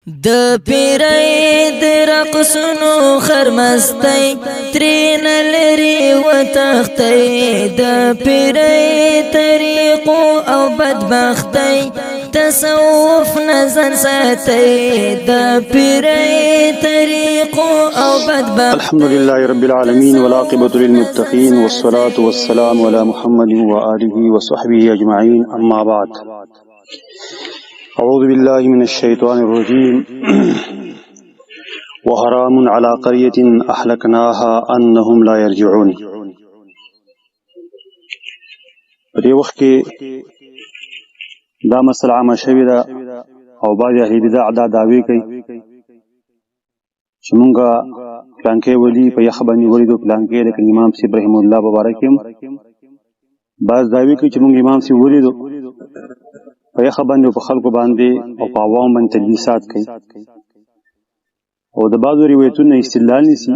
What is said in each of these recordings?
د پیرې د رقصونو خرمستۍ ترین لري وتختۍ، د پیرې طریقو او بدبختۍ تصوف نظر ساتي، د پیرې طریقو او بدبختۍ. الحمد لله رب العالمين والعاقبة للمتقين والصلاة والسلام على محمد وآله وصحبه أجمعين، أما بعد، أعوذ بالله من الشيطان الرجيم. وحرام على قرية أهلكناها أنهم لا يرجعون. په دې وخت کې دا مسله عامه شوې ده او بعضې اهل بدع دا دعوې کوي چې مونږه پلانکی ولي په یخ باندې ولیدو، پلانکی، لکه امام صاحب رحم الله مبارک هم بعض دعوې کوي چې مونږ امام صاحب ولیدو په یخ باندې، او په خلکو باندې او په عوام باندې تلبیسات کوي او د بعضو روایتونو استدلال نیسي.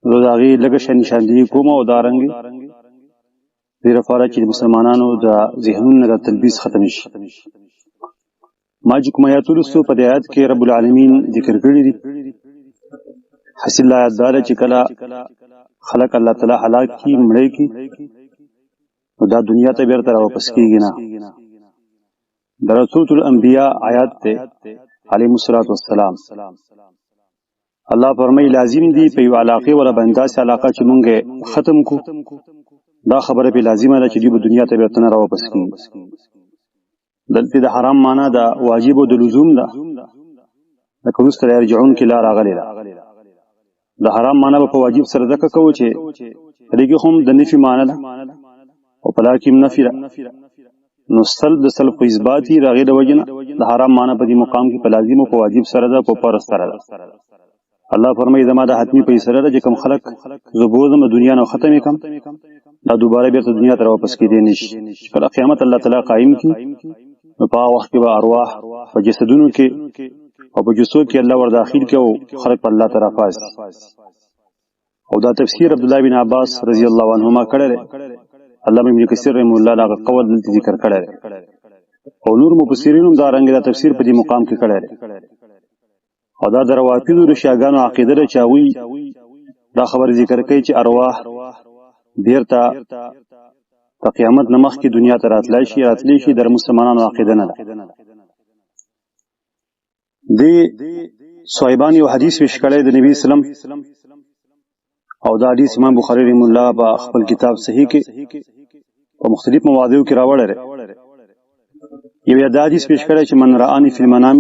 نو د هغې لږه شان نشاندهي کوم او دا رنګ دې لپاره چې د مسلمانانو د ذهنونو د تلبیس ختم شي. ما چې کوم آیات ولوستو، په دې آیات کې رب العالمین ذکر کړی دي. حاصل آیات دا ده چې کله خلق الله تعالی هلاک کی، مړی کی، نو دا دنیا ته بیرته را واپس کیږي نه. د سورۃ الانبیاء آیات ته علیهم الصلاۃ والسلام الله فرمای، لازم دی په یو علاقه ولا بنداس علاقه چې مونږه ختم کو، دا خبره په لازمه ده چې دی په دنیا ته بیرته نه را واپس کیږي. دلته د حرام معنا ده واجب او د لزوم ده، لکه وروسته يرجعون کې لا راغلی ده. د حرام معنا به په واجب سره ځکه کوو چې په دې کې هم د نفي معنا ده او په لا کې هم نفي ده، نو سلب د سلب خو اثباتي راغی. د وجنه د حرام معنا په دې مقام کې په لازم او په واجب سره ده، په فرض سره ده. الله فرمایي، زما د حتمی په سره ده چې کوم خلق زبوزم د دنیا نه ختم کم، دا دوباره بیرته دنیا ته واپس کیدی نشي. چې کله قیامت الله تعالی قائم کی، نو په هغه وخت کې به ارواح په جسدونو کې او په جسو کې الله ور داخل کې او خلق په الله تعالی فاز. او دا تفسیر عبد الله بن عباس رضی الله عنهما کړی دی. علامه ابن کثیر رحمه الله دا قول دلته ذکر کړی دی او نور مفسرین هم دا رنګ دا تفسیر په دې مقام کې کړی دی. او دا د روافضو د شیعاګانو عقیده ده چې هغوی دا خبره ذکر کوي چې ارواح بیرته د قیامت نه مخکې دنیا ته راتلی شي، راتلی شي. د مسلمانانو عقیده نه ده. دی صاحبان یو حدیث پیش کړی د نبی اسلام، او دا حدیث امام بخاری رحم الله په خپل کتاب صحیح کې په مختلف مواضعو کې راوړی دی. یو دا حدیث پیش کړی چې من رآنی فی المنام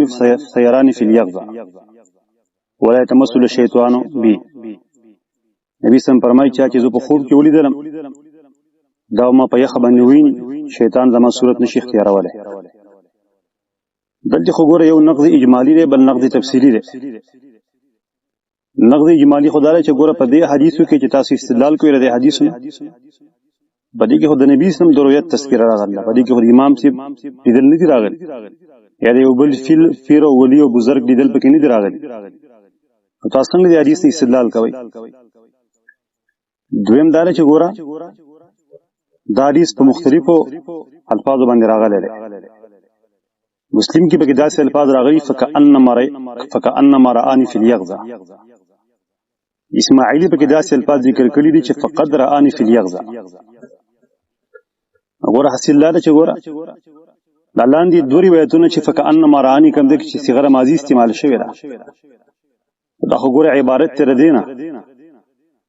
سیرانی فی الیقظه ولا يتمثل الشیطان بی. نبی سم فرمایي، چا چې زه په خوب کې ولیدلم، دا ما په یخ باندې ویني، شیطان زما صورت نشي اختیارولی. دلته خو ګوره یو نقض اجمالی دی، بل نقض تفصیلی دی. نقض اجمالی خو دا دی چې ګوره په دې حدیثو کې چې تاسو استدلال کوئ، د حدیثو په دې کې خو د نبی اسلام د رویت تذکره راغله، په دې کې خو د امام صاحب لیدل نه دي راغلي، یا د یو بل فیل پیر او ولی او بزرګ لیدل پکې نه دي راغلي. نو تاسو څنګه د حدیث نه استدلال کوئ؟ دویم دا دی چې ګوره دا حدیث په مختلفو الفاظو باندې راغلی دی. مسلم کې پکې داسې الفاظ راغلي، فکأنما رآني فی الیقظه. اسماعیلی پکې داسې الفاظ ذکر کړي دي چې فقد رآني فی الیقظه. ګوره حاصل دا ده چې ګوره دا لاندې دوه روایتونه چې فکأنما رآني کوم دی چې صیغه ماضي استعمال شوې ده، دا خو ګوره عبارت تر دی نه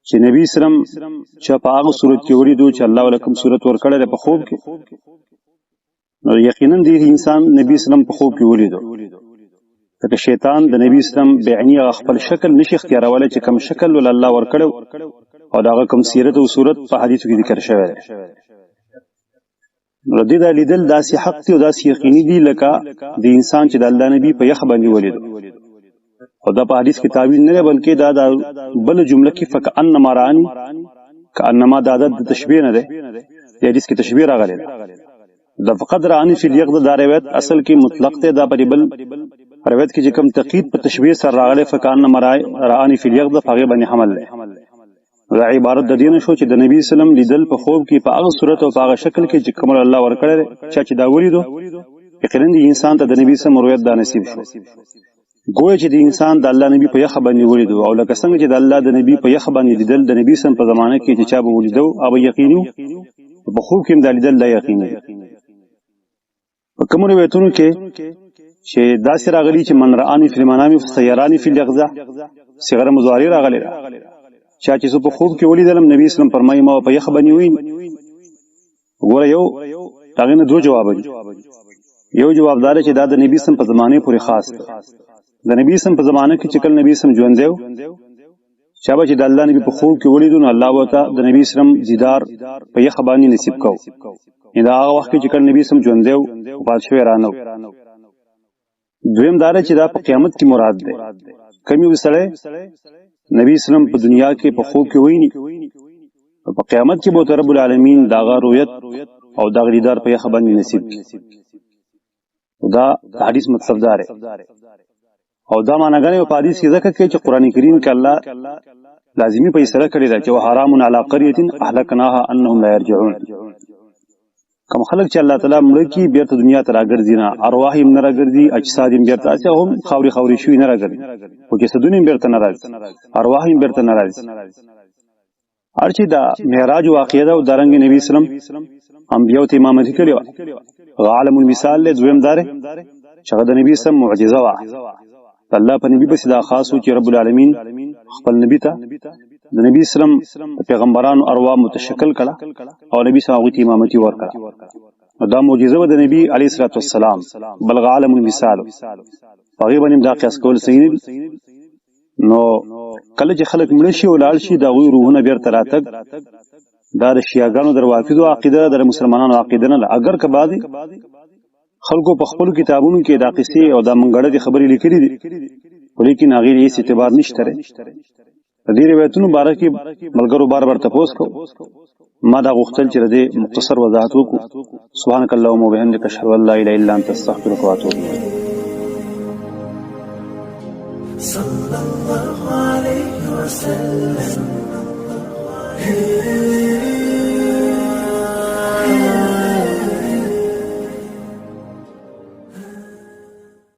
چې نبی اسلام چې په هغه صورت کې ولیدو چې الله ولکم صورت ورکړی دی په خوب کې، نو یقینا دی انسان نبی اسلام په خوب کې ولیدو، ځکه شیطان د نبی اسلام بعیني هغه خپل شکل نشي اختیارولی چې کوم شکل ول الله ورکړی او د هغه کوم سیرت او صورت په حدیثو کې ذکر شوی دی. نو دې دا لیدل داسې حق دی او داسې یقیني دی لکه د انسان چې د الله نبی په یخ باندې ولیدو. او دا په حدیث کې تعویل نه دی، بلکې دا د بل جمله کې فکأنما رآني، کأنما دا عدد د تشبیه نه دی، د حدیث کې تشبیه راغلی ده. د فقد رآني فی الیقظه دا روایت اصل کې مطلق دی. دا په بل روایت کې چې کوم تقید په تشبیه سره راغلی، فکأنما رآني فی الیقظه، په هغې باندې حمل دی. دا عبارت د دې نه شو چې د نبی سلم لیدل په خوب کې په هغه صورت او په هغه شکل کې چې کوم الله ورکړی دی، چا چې دا ولیدو، یقینا د انسان ته د نبی سم رویت دا نصیب شو. ګویا چې د انسان د الله نبی په یخه باندې ولیدو، او لکه څنګه چې د الله د نبی په یخه باندې لیدل د نبی سم په زمانه کې چې چا به ولیدو او یقیني په خوب کې هم دا لیدل دا یقیني دي. په کوم روایتونو کې چې داسې راغلي چې من رآني فی المنام فسیرانی فی الیقظه، صغره مضارع راغلی ده، چا چې زه په خوب کې ولیدلم نبی اسلام فرمایي ما په یخ باندې ویني. ګوره یو هغې نه دوه جوابه دي. یو جواب دا دی چې دا د نبی سم په زمانه پورې خاص دی. د نبی سم په زمانه کې چې کله نبی سم ژوندی و، چا به چې د الله نبی په خوب کې ولیدو نو الله ورته د نبی سم دیدار په یخ باندې نصیب کو. دا هغه وخت کې چې کله نبی سم ژوندی و، وفات شوی رانه و. دویم دا دی چې دا په قیامت کې مراد دی. کوم یو سړی نبی اسلام په دنیا کې په خوب کې ویني، په قیامت کې به ورته رب العالمین د هغه رویت او د هغه دیدار په یخه باندې نصیب کړي. دا د حدیث مطلب دا دی. او دا معناګانې په حدیث کې ځکه کوي چې قرآن کریم کې الله لازمي فیصله کړې ده چې وحرام علی قریة اهلکناها انهم لا یرجعون. کوم خلک چې الله تعالی مړه کړي بیرته دنیا ته راګرځي نه، ارواح یې نه راګرځي، اجساد یې بیرته هسې هم خاورې خاورې شوي نه راګرځي، خو جسدونه یې بیرته نه راځي، ارواح یې بیرته نه راځي. هر چې دا معراج واقعه ده، او دارنګ نبی اسلام انبیاو ته امامتي کړې وه، هغه عالم المثال دی. دویم دا دی چې هغه د نبی اسلام معجزه وه. الله په نبی پسې دا خاص و چې رب العالمین خپل نبی ته د نبی اسلام د پیغمبرانو اروا متشکل کړه او نبی اسلام هغوی ته امامتي ورکړه. نو دا معجزه وه د نبی علیه الصلاة والسلام، بلغ عالم المثال، په هغې باندې هم دا قیاس کول صحیح نه دي. نو کله چې خلک مړه شي او لاړ شي، د هغوی روحونه بیرته راتګ دا د شیعهګانو د روافضو عقیده ده، د مسلمانانو عقیده نه ده. اګر که بعضې خلکو په خپلو کتابونو کې دا قصې او دا منګړتې خبرې لیکلي دي، خو لیکن هغې هېڅ اعتبار نشته دی. د دې روایتونو باره کې ملګرو بار بار تپوس کو، ما دا غوښتل چې د دې مختصر وضاحت وکړو. سبحانك اللهم وبحمدك اشهد ان لا اله الا انت استغفرك واتوب اليك. صلى الله عليه وسلم.